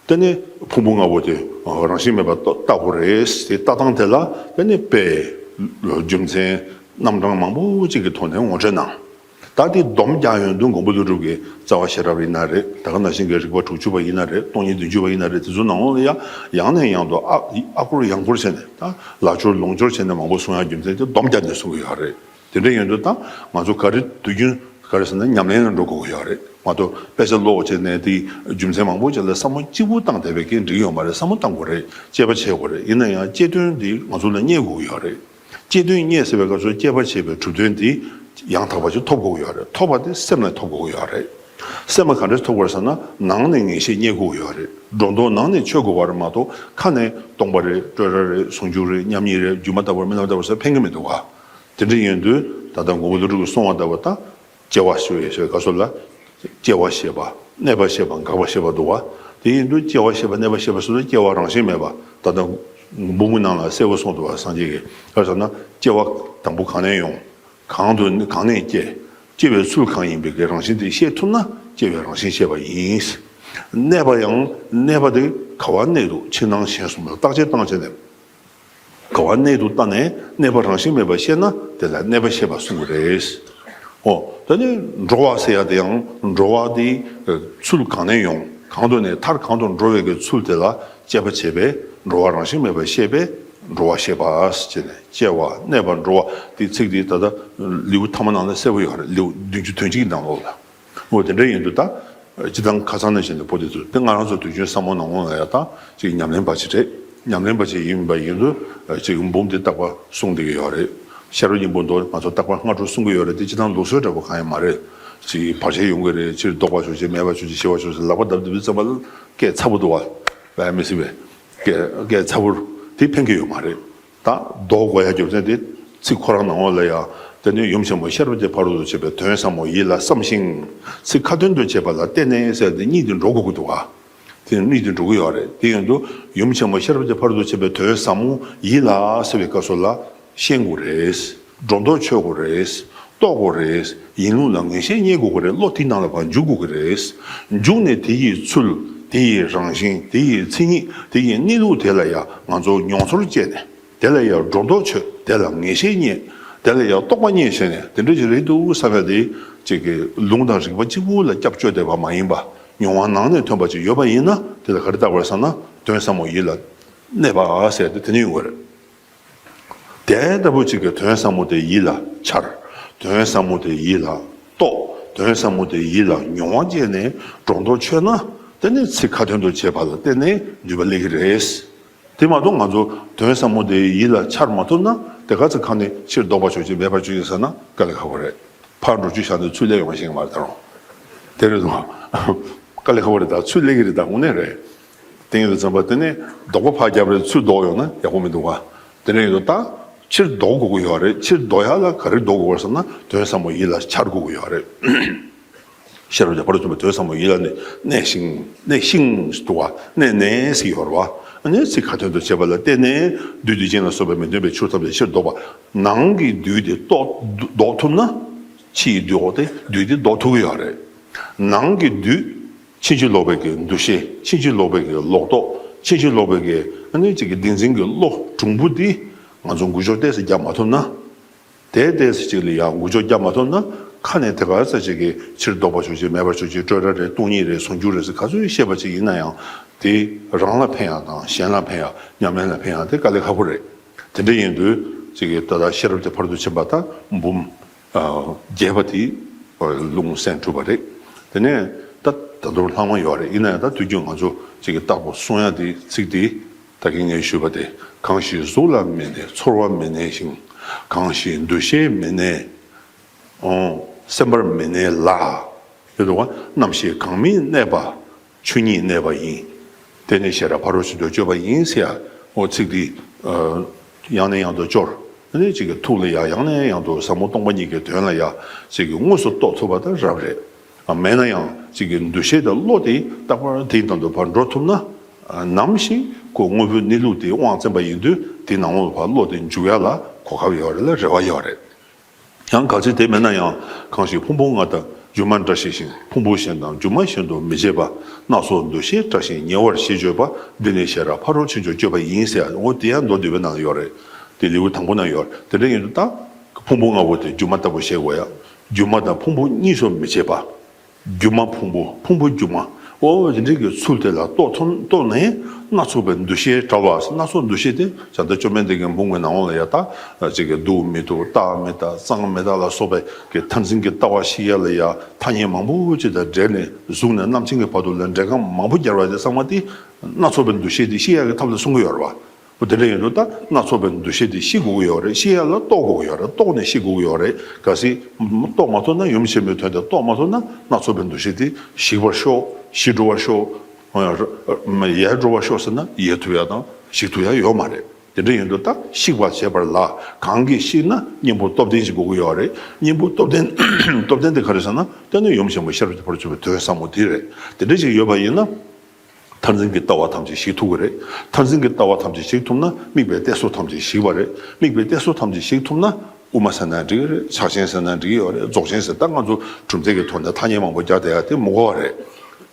དེ་ནི་ཕུང་པོ་ལྔ་པོ་དེ་རང་བཞིན་མེད་པར་བརྟག་དགོས་རེད། དེ་ལྟ་སྟངས་དེ་ལ་དེ་ནི་དཔེ་རྒྱུ་མཚན་རྣམ་གྲངས་མང་པོ་ཅིག་གི་ཐོག་ནས་ངོ་སྤྲོད་གནང་། ད་དེ་སྡོམ་རྒྱག་ཡོང་དུས་མགོན་པོ་ཀླུ་སྒྲུབ་ཀྱི་རྩ་བ་ཤེས་རབ་ཡིན་ན་རེད། ད་ག་ནང་བཞིན་གྱི་རིགས་པ་དྲུག་ཅུ་པ་ཡིན་ན་རེད། སྟོང་ཉིད་བདུན་ཅུ་པ་ཡིན་ན་རེད། དེ་ཚོ་ནང་ལོགས་ལ་ཡང་ཡང་ནས་ཡང་དུ་ཨ་ཨ་སྐོར་ཡང་སྐོར་བྱས་ནས། ད་ལ་སྦྱོར་ལུང་སྦྱོར་བྱས་ནས་མང་པོ་གསུང་ཡག་རྒྱུ་མཚན་དེ་སྡོམ་རྒྱག་ནས་གསུང་གི་ཡོད་རེད། དེ་འདྲ་ཡིན་དུས་ད་ང་ཚོ་ག་རེ་དུས་རྒྱུན་ག་རེ་ཟེར་ན་ཉམས་ལེན་ལ་འགྲོ་དགོས་ཀྱི་ཡོད་རེད། མ་གཏོགས་དཔེ་ཆ་ཀློག་བྱས་ནས་དེ་རྒྱུ་མཚན་མང་པོ་ཅིག་ལ་བསམ་བློ་གཅིག་པུ་བཏང་བསྡད་པའི་གི་འགྲིག་ཡོད་མ་རེད། བསམ་བློ་བཏང་དགོས་རེད། དཔྱད་པ་བྱེད་དགོས་རེད། ཡིན་ན་ཡང་དཔྱད་དོན་འདི་ང་ཚོ་ལ་རྙེད་དགོས་ཀྱི་ཡོད་རེད། དཔྱད་དོན་རྙེད་ཟེར་བའི་སྐབས་སུ་དཔྱད་པ་བྱེད་པའི་གྲུབ་དོན་འདི་ཡང་དག་པ་ཅིག་ཐོབ་དགོས་ཀྱི་ཡོད་རེད། ཐོབ་པ་དེ་སེམས་ལ་ཐོབ་དགོས་ཀྱི་ཡོད་རེད། སེམས་ལ་ག་འདྲས་ཐོབ་དགོས་རེད་ཟེར་ན། ནང་ནས་ངེས་ཤེས་རྙེད་དགོས་ཀྱི་ཡོད་རེད། སྒྲོ་འདོགས་ནང་ནས་ཆོད་དགོས་པ་རེད་མ་གཏོགས། ཁ་ནས་སྟོང་པ་རེད། སྤྲོས་བྲལ་རེད། ཟུང་འཇུག་རེད། མཉམ་ཉིད་རེད། སྒྱུ་མ་ལྟ་བུར་རྨི་ལམ་ལྟ་བུར་ཟེར་ཕན་གྱི་མི་འདུག་ག་དེ་འདྲ་ཡིན་དུས་ད་ལྟ་མགོན་པོ་ཀླུ་སྒྲུབ་ཀྱིས་གསུངས་པ་ལྟ་བུ་ད། སྐྱེ་བ་ཞེས་པའི་སྐབས་སུ་ལ། སྐྱེ་བ་ཞེས་པ། གནས་པ་ཞེས་པ། འགག་པ་ཞེས་པ་འདུག་བ། དེ་ཡིན་དུས་སྐྱེ་བ་ཞེས་པ། གནས་པ་ཞེས་པ་སོགས་ལ་སྐྱེ་བ་རང་བཞིན་མེད་པ། ད་ལྟ་འབུམ་གྱི་ནང་ལ་གསལ་པོ་གསུངས་འདུག་བ། སངས་རྒྱས་ཀྱིས་ག་རེ་ཟེར་ན། སྐྱེ་བ་དང་པོ་གང་ནས་ཡོང་། གང་དུ་གང་ནས་སྐྱེ། སྐྱེ་བའི་ཚུལ་གང་ཡིན་པའི་གི་རང་བཞིན་དེ་ཤེས་ཐུབ་ན་སྐྱེ་བའི་རང་བཞིན་ཤེས་པ་ཡིན། གནས་པ་ཡང་། གནས་པ་དེ་ག་བར་གནས་འདུག་ཕྱི་ནང་གཞན་གསུམ་ལ་བརྟག་དཔྱད་བཏང་བྱས་ནས། ག་བར་གནས་འདུག་བལྟས་ནས་གནས་པ་རང་བཞིན་མེད་པ་ཤེས་ན་དེ་ལ་གནས་པ་ཤེས་པ་གསུང་གི་རེད། འོ། ད་ནི་འགྲོ་བ་ཟེར་ཡ་དེ་ཡང་འགྲོ་བ་དེ་ཚུལ་གང་ནས་ཡོང་། གང་དུ་གནས། མཐར་གང་དུ་འགྲོ་བའི་གི་ཚུལ་དེ་ལ་དཔྱད་པ་བྱས་པས་འགྲོ་བ་རང་བཞིན་མེད་པ་ཤེས་པས་འགྲོ་བ་ཤེས་པ་ཟེར་ནས། སྐྱེ་བ། གནས་པ། འགྲོ་བ་དེ་ཚིག་དེ་ད་ལྟ་ལེའུ་ཐ་མ་ནང་ལ་གསལ་པོ་ཡོད་རེད། ལེའུ་བདུན་ཅུ་དོན་གཅིག་གི་ནང་ལོགས་ལ། འོ་དེ་འདྲ་ཡིན་དུས་ད། སྤྱིར་བཏང་ཁ་སང་ནས་བྱས་ནས་བོད་དེ་ཚོ་དེ་ང་རང་ཚོ་དུས་རྒྱུན་བསམ་བློ་ནང་ལོགས་ལ་ཡ་ད་ཅིག་ཉམས་ལེན་པ་ཅིག་རེད། ཉམས་ལེན་པ་ཅིག་ཡིན་པ་ཡིན་དུས་ཅིག་འབུམ་དེ་རྟག་པར་གསུང་བསྡད་ཀྱི་ཡོད་རེད། ཤེས་རབ་སྙིང་པོ་མདོ་ང་ཚོ་རྟག་པར་སྔ་དྲོ་གསུང་གི་ཡོད་རེད། དེ་སྤྱིར་བཏང་ལུགས་སྲོལ་འདྲ་པོ་གང་ཡང་མ་རེད། ཅིག་བར་ཆད་ཡོང་གི་རེད། ཕྱིར་ལྡོག་པ་ཆོག་ཅིག་མེད་པ་ཆོག་ཅིག་ཤི་བ་ཆོག་ཅིག་ལག་པ་རྡབ་རྡབ་དུས་ཙམ་པ་ལ་སྐད་ཚ་པོ་འདུག་བ། བས་མི་སྲིད་པས། སྐད་སྐད་ཚ་པོ་དེ་ཕན་གྱི་ཡོད་མ་རེད། ད་ལྡོག་དགོས་ཡ་རྒྱུ་མཚན་དེ་ཚིག་ཁོ་རང་ནང་ལོགས་ལ་ཡ། དེ་ནས་ཡུམ་ཆེན་མོ་ཤེས་རབ་ཀྱི་ཕ་རོལ་ཏུ་ཕྱིན་པའི་དོན་ཟབ་མོ་ཡིད་ལ་བསམ་ཞིང་། ཚིག་ཁ་ཏོན་དུ་བྱས་པ་ལ་བརྟེན་ནས་ཟེར་དེ་གཉིས་དེ་འགྲོ་དགོས་ཀྱི་འདུག་ག་དེ་ཡང་གཉིས་དེ་འགྲོ་གི་ཡོད་རེད། དེ་ཡིན་དུས་ཡུམ་ཆེན་མོ་ཤེས་རབ་ཀྱི་ཕ་རོལ་ཏུ་ཕྱིན་པའི་དོན་ཟབ་མོ་ཡིད་ལ་ཟེར་བའི་སྐབས་སུ་ལ་ཤེས་དགོས་རེད། སྒྲོ་འདོགས་ཆོད་དགོས་རེད། རྟོགས་དགོས་རེད། ཡིན་ལུགས་ལ་ངེས་ཤེས་རྙེད་དགོས་ཀྱི་རེད། བློ་དེའི་ནང་ལ་ཕར་འཇུག་དགོས་ཀྱི་རེད། འཇུག་ནས་དེ་ཡི་ཚུལ། དེ་ཡི་རང་བཞིན། དེ་ཡི་མཚན་ཉིད། དེ་ཡི་གནས་ལུགས་དེ་ལ་ཡང་ང་ཚོ་མྱོང་ཚོར་སྐྱེས་ནས། དེ་ལ་ཡང་སྒྲོ་འདོགས་ཆོད། དེ་ལ་ངེས་ཤེས་རྙེད། དེ་ལ་ཡང་རྟོགས་པ་རྙེད་བྱས་ནས་དེ་འདྲ་ཅིག་རེད་འདུག་བསམ་ཡ་དེ་ཅིག་གི་ལུང་དང་རིགས་པ་གཅིག་པུ་ལ་སྐྱབས་བཅོལ་བསྡད་པ་མ་ཡིན་པ། མྱོང་བ་ནང་ནས་ཐོན་པ་ཅིག་ཡོད་པ་ཡིན་ན་དེ་ལ་ག་རེ་བཏགས་པ་རེད་ཟེར་ན། དོན་ཟབ་མོ་ཡིད་ལ་གནས་པ་ཟེར་ཏེ་དེ་ནས་ཡོང་བ་རེད། དེ་ལྟ་བུ་ཅིག་གི་དོན་ཟབ་མོ་དེ་ཡིད་ལ་འཆར། དོན་ཟབ་མོ་དེ་ཡིད་ལ་རྟོགས། དོན་ཟབ་མོ་དེ་ཡིད་ལ་མྱོང་བ་སྐྱེས་ནས་སྒྲོ་འདོགས་ཆོད་ན། དེ་ནི་ཚིག་ཁ་ཏོན་དུ་བྱས་པ་ལ་བརྟེན་ནས་ནུས་པ་སླེབས་ཀྱི་རེད། དེ་མ་གཏོགས་ང་ཚོ་དོན་ཟབ་མོ་དེ་ཡིད་ལ་འཆར་མ་ཐུབ་ན་དེ་ག་ཚོད་ཁ་ནས་ཕྱིར་ལྡོག་པ་ཆོག་ཅིག་མེད་པ་ཆོག་ཅིག་ཟེར་ན་དཀའ་ལས་ཁག་པོ་རེད། ཕར་འགྲོ་རྒྱུ་བཞག་ནས་ཚུར་སླེབས་ཡོང་བ་ཤེས་ཀྱི་མ་རེད་ད་རུང་། དེ་རེད་དོ། དཀའ་ལས་ཁག་པོ་རེད། ད་ཚུར་སླེབས་ཀྱི་རེད། ད་དངོས་གནས་རེད། དེ་ཡིན་དུས་ཙམ་པ་དེ་ནས་ལྡོག་པ་ཕར་བརྒྱབ་རེད། ཚུར་ལྡོག་ཡོང་ན་ཡག་པོ་མི་འདུག་ག་དེ་འདྲ་ཡིན་དུས་ད་ཕྱིར་ལྡོག་དགོས་ཀྱི་ཡོད་རེད། ཕྱིར་ལྡོག་ཡག་ལ་ག་རེ་ལྡོག་དགོས་རེད་ཟེར་ན་དོན་ཟབ་མོ་ཡིད་ལ་འཆར་དགོས་ཀྱི་ཡོད་རེད། ཤེས་རབ་ཀྱི་ཕ་རོལ་ཏུ་ཕྱིན་པའི་དོན་ཟབ་མོ་ཡིད་ལ་གནས་གནས་ཤིང་། གནས་ཤིང་འདུག་ག་གནས་ནས་ཟེར་ཡོད་རེད་བ། ཨ་ནི་ཚིག་ཁ་ཏོན་དུ་བྱས་པ་ལ་བརྟེན་ནས་བདུད་སྡིག་ཅན་ལ་སོགས་པའི་མི་མཐུན་པའི་ཕྱོགས་ཐམས་ཅད་ཕྱིར་ལྡོག་པ། ནང་གི་བདུད་དེ་ལྡོག་ལྡོག་ཐུབ་ན་ཕྱི་ཡི་བདུད་འོག་དེ་བདུད་དེ་ལྡོག་ཐུབ་ཀྱི་ཡོད་རེད། ནང་གི་བདུད། ཕྱིན་ཅི་ལོག་པའི་གི་འདུ་ཤེས། ཕྱིན་ཅི་ལོག་པའི་གི་ལོག་རྟོག་ཕྱིན་ཅི་ལོག་པའི་གི་ཨ་ནི་ཅིག་གི་བདེན་འཛིན་གྱི་བློ་གྲུང་པོ་འདི་ང་ཚོ་འགུལ་སྐྱོད་ཏོག་ཙམ་རྒྱག་མ་ཐུབ་ན། དེ་ཏོག་ཙམ་ཅིག་ལ་ཡང་འགུལ་སྐྱོད་རྒྱག་མ་ཐུབ་ན། ཁ་ནས་དེ་ག་ཙམ་ཅིག་གི་ཕྱིར་ལྡོག་པ་ཕྱོགས་གཅིག་མེད་པར་ཕྱོགས་གཅིག་སྤྲོས་བྲལ་རེད། སྟོང་ཉིད་རེད། ཟུང་འཇུག་རེད་ཟེར་ག་ཚོད་བཤད་པ་ཅིག་ཡིན་ན་ཡང་། དེ་རང་ལ་ཕན་ཡག་དང་གཞན་ལ་ཕན་ཡག་ཉམས་ལེན་ལ་ཕན་ཡག་དེ་དཀའ་ལས་ཁག་པོ་རེད། དེ་འདྲ་ཡིན་དུས་ཅིག་གི་ད་ལྟ་ཤེས་རབ་ཀྱི་ཕ་རོལ་ཏུ་ཕྱིན་པ་དང་འབུམ། རྒྱས་པ་དེ་རླུང་སེམས་གྲུབ་པ་རེད། དེ་ནས་ད་ད་དུང་ལྷག་མ་ཡོད་རེད། ཡིན་ན་ཡང་ད་དུས་རྒྱུན་ང་ཚོ་ཅིག་གི་རྟག་པར་གསུང་ཡ་དེ་ཚིག་དེ་ད་གིན་ངས་ཞུས་པ་དེ། གང་ཞིག་གཟུགས་ལ་མི་གནས་ཚོར་བ་མི་གནས་ཤིང་། གང་ཞིག་འདུ་ཤེས་མི་གནས། ཨོ། སེམས་པར་མི་གནས་ལ། དེ་དུ་བ་རྣམ་ཤེས་གང་མི་གནས་པ། ཆོས་ཉིད་གནས་པ་ཡིན། དེ་ནི་ཤེས་རབ་ཕ་རོལ་ཕྱིན་དུ་སྤྱོད་པ་ཡིན་ཟེར་ཡ། འོ་ཚིག་འདི་ཡང་ནས་ཡང་དུ་སྐྱོར། ཨ་ནི་ཅིག་གི་ཐུགས་ལ་ཡང་ཡང་ནས་ཡང་དུ་ཟབ་མོ་སྟོང་པ་ཉིད་ཀྱི་དོན་ལ་ཡ་ཅིག་གི་དངོས་སུ་རྟོགས་ཐུབ་པ་དང་རབ་རེད། མེད་ན་ཡང་ཅིག་གི་འདུ་ཤེས་དང་བློ་དེ་རྟག་པར་དེའི་དོན་དུ་ཕར་འགྲོ་ཐུབ་ན། ནམ་ཞིག་ཁོ་དངོས་པོའི་གནས་ལུགས་དེ་དབང་བཙན་པ་ཡིན་དུས་དེའི་ནང་ལོགས་ལ་ཕར་བློ་དེ་འཇུག་ཡ་ལ་གོ་སྐབས་ཡོད་རེད་ལ་རེ་བ་ཡོད་རེད། ཡང་གལ་སྲིད་དེ་མེད་ན་ཡང་། གང་ཞིག་ཕུང་པོ་ལྔ་དང་སྒྱུ་མ་འདྲ་ཤེས་ཤིང་། ཕུང་པོ་གཞན་དང་སྒྱུ་མ་གཞན་དུ་མི་བྱེད་པ། སྣ་ཚོགས་འདུ་ཤེས་བྲལ་ཞིང་ཉེ་བར་ཞི་སྤྱོད་པ། འདི་ནི་ཤེས་རབ་ཕ་རོལ་ཕྱིན་དུ་སྤྱོད་པ་ཡིན་ཟེར། འོ་དེ་ཡང་མདོ་སྡུད་པའི་ནང་ཡོད་རེད། དེ་ལེའུ་དང་པོ་ན་ཡོད་རེད། དེ་འདྲ་ཡིན་དུས་ད་ཕུང་པོ་ལྔ་པོ་དེ་སྒྱུ་མ་ལྟ་བུ་ཤེས་དགོས་ཡ། སྒྱུ་མ་དང་ཕུང་པོ་གཉིས་སུ་མི་བྱེད་པ། སྒྱུ་མ་ཕུང་པོ། ཕུང་པོ་སྒྱུ་མ། འོ་དེ་འདྲའི་གི་ཚུལ་དེ་ལ་རྟོགས་ཐུབ། རྟོགས་ནས་སྣ་ཚོགས་པའི་འདུ་ཤེས་བྲལ་བ། སྣ་ཚོགས་འདུ་ཤེས་དེ་བྱ་བྲལ་བཅོམ་ལྡན་འདས་ཀྱི་འབུམ་གྱི་ནང་ལ་ཡ་ད་ཅིག་གི་སྡུག་མི་སྡུག་རྟག་མི་རྟག་གཙང་མི་གཙང་ལ་སོགས་པའི་གི་མཐར་འཛིན་གྱི་ལྟ་བ་ཤེས་ཡ་ལ་ཡ་ཐ་སྙད་མང་པོ་ཅིག་དང་འབྲེལ་ནས་གཟུགས་ནས་རྣམ་མཁྱེན་གྱི་བར་དུ་ལ་འགྲེལ་ཁམས་མང་པོ་སྦྱར་བ་དེ་ཚང་མ་དེ་སྣ་ཚོགས་པའི་འདུ་ཤེས་དེ་ཤེས་ཡ་གི་ཐབས་ལ་གསུང་གི་ཡོད་རེད་བ། འོ་དེ་འདྲ་ཡིན་དུས་ད་སྣ་ཚོགས་པའི་འདུ་ཤེས་དེ་ཤེས་དགོས་ཀྱི་ཡོད་རེད། ཤེས་ཡ་ལ་རྟོགས་དགོས་ཀྱི་ཡོད་རེད། རྟོགས་ནས་ཤེས་དགོས་ཀྱི་ཡོད་རེད། གལ་སྲིད་རྟོགས་མ་ཐུབ་ན། ཡུམ་ཆེན་མོའི་དོན་དེ་རྟོགས་མ་ཐུབ་ན་སྣ་ཚོགས་པའི་འདུ་ཤེས་དེ་ཞིག་པར་ཤོག་ཞི་འགྲོ་བར་ཤོག་ཡལ་འགྲོ་བར་ཤོག་ཟེར་ན་ཡལ་ཐུབ་ཡ་དང་ཞིག་ཐུབ་ཡ་ཡོད་མ་རེད། དེ་འདྲ་ཡིན་དུས་ད་ཤིག་པར་བྱེད་པ་ལ་གང་གིས་ཤིག་ན་གཉེན་པོ་སྟོབས་ལྡན་ཞིག་དགོས་ཀྱི་ཡོད་རེད། གཉེན་པོ་སྟོབས་ལྡན་སྟོབས་ལྡན་དེ་ག་རེ་ཟེར་ན། དེ་ནི་ཡུམ་ཆེན་མོ་ཤེས་རབ་ཀྱི་ཕ་རོལ་ཏུ་ཕྱིན་པའི་དོན་ཟབ་མོ་དེ་རེད། དེ་འདྲ་ཞིག་ཡོད་པ་ཡིན་ན། མཐར་འཛིན་གྱི་ལྟ་བ་ཐམས་ཅད་ཞིག་ཐུབ་ཀྱི་རེད། མཐར་འཛིན་གྱི་ལྟ་བ་ཐམས་ཅད་ཞིག་ཐུབ་ན་དམིགས་པའི་གཏད་སོ་ཐམས་ཅད་ཞིག་པ་རེད། དམིགས་པའི་གཏད་སོ་ཐམས་ཅད་ཞིག་ཐུབ་ན་དབུ་མ་ཟེར་ན་འགྲིག་གི་རེད། ཕྱག་ཆེན་ཟེར་ན་འགྲིག་གི་ཡོད་རེད། རྫོགས་ཆེན་ཟེར། ད་ང་ཚོ་གྲུབ་མཐའ་གི་ཐོག་ནས་ཐ་སྙད་མང་པོ་སྦྱར་བསྡད་ཡ་དེ་མི་དགོས་པ་རེད།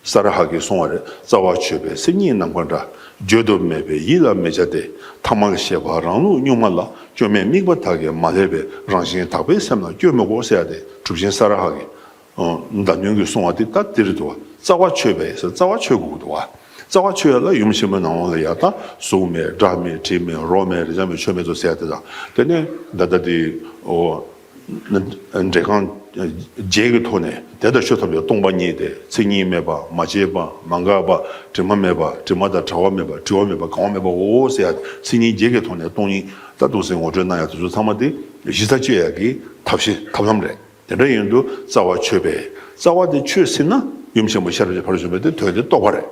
ས་ར་ཧ་གིས་གསུངས་པ་རེད། རྩ་བ་ཆོད་པས་སེམས་ཉིད་ནམ་མཁའ་འདྲ། བརྗོད་དུ་མེད་པས་ཡིད་ལ་མི་བྱ་སྟེ། ཐ་མལ་ཤེས་པ་རང་ལུགས་གཉུག་མ་ལ། སྐྱོན་མེད་དམིགས་པ་དག་གིས་མ་བསླད་པའི། རང་བཞིན་དག་པས་སེམས་ལ་སྐྱོན་མི་དགོས་ཟེར་ཡ་དེ་གྲུབ་ཆེན་ས་ར་ཧ་གིས། ཨོ། མདའ་བསྣུན་གྱིས་གསུངས་པ་དེ་ད་དེ་རེད་འདུག་བ། རྩ་བ་ཆོད་པས་ཟེར། རྩ་བ་ཆོད་དགོས་ཀྱི་འདུག་བ། རྩ་བ་ཆོད་ཡ་ལ་ཡུམ་ཆེན་མོའི་ནང་ལ་ཡ་ད་གཟུགས་མེད། སྒྲ་མེད། དྲི་མེད། རོ་མེད། རེག་བྱ་མེད། ཆོས་མེད་དོ་ཟེར་ཡ་དེ་དང་། དེ་ནས་ད་ལྟ་དེ། ཨོ། འགྲེལ་ཁང་བརྒྱད་ཀྱི་ཐོག་ནས་དེ་ལྟར་ཆོས་ཐམས་ཅད་སྟོང་པ་ཉིད་དེ། མཚན་ཉིད་མེད་པ། མ་སྐྱེས་པ། མ་འགགས་པ། དྲི་མ་མེད་པ། དྲི་མ་དང་བྲལ་བ་མེད་པ། བྲི་བ་མེད་པ། གང་བ་མེད་པའོ་ཟེར་ཡ། མཚན་ཉིད་བརྒྱད་ཀྱི་ཐོག་ནས་སྟོང་ཉིད་ད་འདུག་སེ་ངོ་སྤྲོད་གནང་ཡ་དེ་ཚོ་ཚང་མ་དེ་གཞི་རྩ་གཅོད་ཡ་གི་ཐབས་ཤེས་ཐབས་ལམ་རེད། དེ་འདྲ་ཡིན་དུས་རྩ་བ་ཆོད་པས། རྩ་བ་དེ་ཆོད་ཟིན་ན་ཡུམ་ཆེན་པོ་ཤེས་རབ་ཀྱི་ཕ་རོལ་ཏུ་ཕྱིན་པའི་དེ་དོན་དེ་རྟོགས་པ་རེད།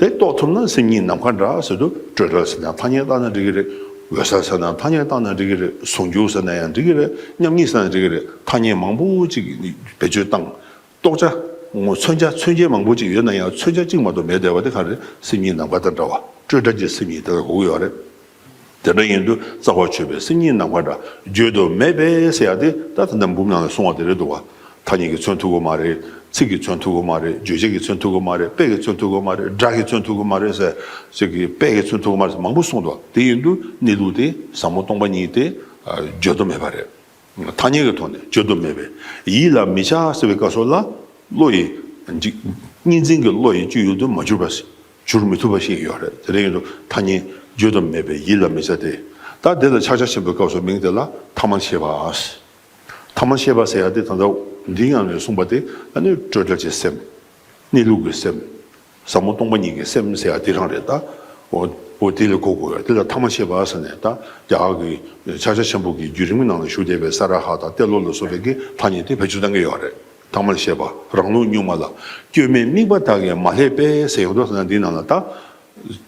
དེ་རྟོགས་ཐུབ་ན་སེམས་ཉིད་ནམ་མཁའ་འདྲ་ཟེར་དུས། སྤྲོས་བྲལ་ཟེར་ན་ཐ་སྙད་བཏགས་ན་འགྲིག་གི་རེད། འོད་གསལ་ཟེར་ན་ཐ་སྙད་བཏགས་ན་འགྲིག་གི་རེད། ཟུང་འཇུག་ཟེར་ན་ཡང་འགྲིག་གི་རེད། མཉམ་ཉིད་ཟེར་ན་འགྲིག་གི་རེད། ཐ་སྙད་མང་པོ་ཅིག་བེད་སྤྱོད་བཏང་། རྟོགས་བྱ་ངོ་མཚོན་བྱ་མཚོན་བྱེད་མང་པོ་ཅིག་ཡོད་ན་ཡང་མཚོན་བྱ་གཅིག་མ་གཏོགས་མེད་བསྡད་པ་དེ་ག་རེ། སེམས་ཉིད་ནམ་མཁའ་དང་འདྲ་བ། སྤྲོས་བྲལ་གྱི་སེམས་ཉིད་དེ་ལ་གོ་གི་ཡོད་རེད། དེ་འདྲ་ཡིན་དུས་རྩ་བ་ཆོད་པས་སེམས་ཉིད་ནམ་མཁའ་འདྲ། བརྗོད་དུ་མེད་པས་ཟེར་ཡ་དེ་ད་ད་ལྟ་འབུམ་ནང་ལ་གསུངས་པ་དེ་རེད་འདུག་བ། ཐ་སྙད་ཀྱིས་མཚོན་ཐུབ་ཀྱི་མ་རེད། ཚིག་གིས་མཚོན་ཐུབ་ཀྱི་མ་རེད། རྗོད་བྱེད་ཀྱིས་མཚོན་ཐུབ་ཀྱི་མ་རེད། དཔེ་གིས་མཚོན་ཐུབ་ཀྱི་མ་རེད། སྒྲ་གིས་མཚོན་ཐུབ་ཀྱི་མ་རེད་ཟེར། ཅིག་གིས་དཔེ་གིས་མཚོན་ཐུབ་ཀྱི་མ་རེད་ཟེར་མང་པོ་གསུངས་འདུག་བ། དེ་ཡིན་དུས་གནས་ལུགས་དེ་ཟབ་མོ་སྟོང་པ་ཉིད་དེ་བརྗོད་དུ་མེད་པ་རེད། ཐ་སྙད་ཀྱི་ཐོག་ནས་བརྗོད་དུ་མེད་པས་ཡིད་ལ་མི་བྱ་ཟེར་བའི་སྐབས་སུ་ལ། བློ་ཡི་འཇིག་གཉིས་འཛིན་གྱི་བློ་ཡི་སྤྱོད་ཡུལ་དུ་མ་གྱུར་པ། གྱུར་མི་ཐུབ་པ་ཞིག་ཡོད་རེད། དེ་འདྲ་ཡིན་དུས་ཐ་སྙད་བརྗོད་དུ་མེད་པས་ཡིད་ལ་མི་བྱ་སྟེ། ད་དེ་ལ་ཕྱག་རྒྱ་ཆེན་པོའི་སྐབས་སུ་མིང་དེ་ལ་ཐ་མལ་ཤེས་པ། ཐ་མལ་ཤེས་པ་ཟེར་ཡ་དེ་ད་ལྟ་འདིའི་ནང་ནས་གསུངས་པ་དེ་ཨ་ནི་སྤྲོས་བྲལ་གྱི་སེམས། གནས་ལུགས་ཀྱི་སེམས། ཟབ་མོ་སྟོང་པ་ཉིད་ཀྱི་སེམས་ཟེར་ཡ་དེ་རང་རེད་ད། འོ། འོ་དེ་ལ་གོ་དགོས་ཡ། དེ་ལ་ཐ་མལ་ཤེས་པ་ཟེར་ནས་ད་རྒྱ་གར་གྱི་ཕྱག་རྒྱ་ཆེན་པོ་གི་བརྒྱུད་རིམ་གྱི་ནང་ལ་བཞུགས་བསྡད་པའི་ས་ར་ཧ་དང་ཏེ་ལོ་ལ་སོགས་པའི་གི་ཐ་སྙད་དེ་བེད་སྤྱོད་གཏང་གི་ཡོད་རེད། ཐ་མལ་ཤེས་པ་རང་ལུགས་གཉུག་མ་ལ། སྐྱོན་མེད་དམིགས་པ་དག་གིས་མ་བསླད་པས་ཟེར་ཡོང་དུས་ཟེར་ན་འདིའི་ནང་ལ་ད།